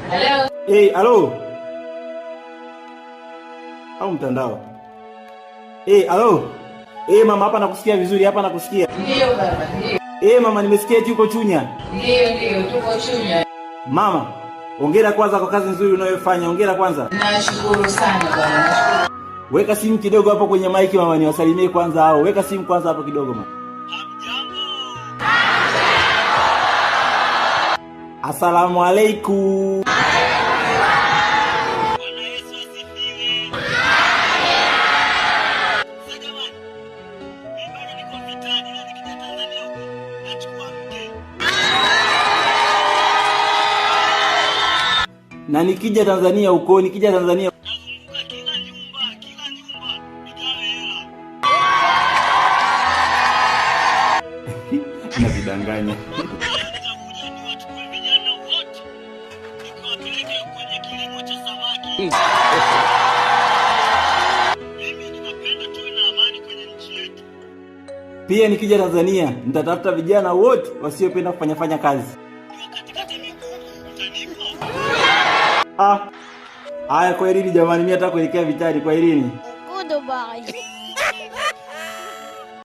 Hello. Hey, halo. Au mtandao. Hey, halo. Hey, mama hapa nakusikia vizuri, hapa nakusikia. Ndio baba, ndio. Hey, mama nimesikia eti uko Chunya. Ndio, ndio, tuko Chunya. Mama, hongera kwanza kwa kazi nzuri unayofanya. Hongera kwanza. Nashukuru sana baba, nashukuru. Weka simu kidogo hapo kwenye mic mama, niwasalimie kwanza hao. Weka simu kwanza hapo kidogo mama. Asalamu alaikum. Bwana Yesu asifiwe. Sasa jamani, mimi bado niko vitani, ila nikija Tanzania huko nachukua mke. Na nikija Tanzania huko, nikija Tanzania Nazunguka kila nyumba nigawe hela. Najidanganya. Pia nitakuja niwachukue vijana wote nikiwapeleke kwenye kilimo cha samaki. Mimi ninapenda tuwe na amani kwenye nchi yetu. Pia nikija Tanzania nitatafuta vijana wote wasiopenda kufanya fanya kazi. Niwakatekate miguu, mtanipa? Ah. Haya, kwaherini jamani, mimi nataka kuelekea vitani. Kwaherini. Goodbye.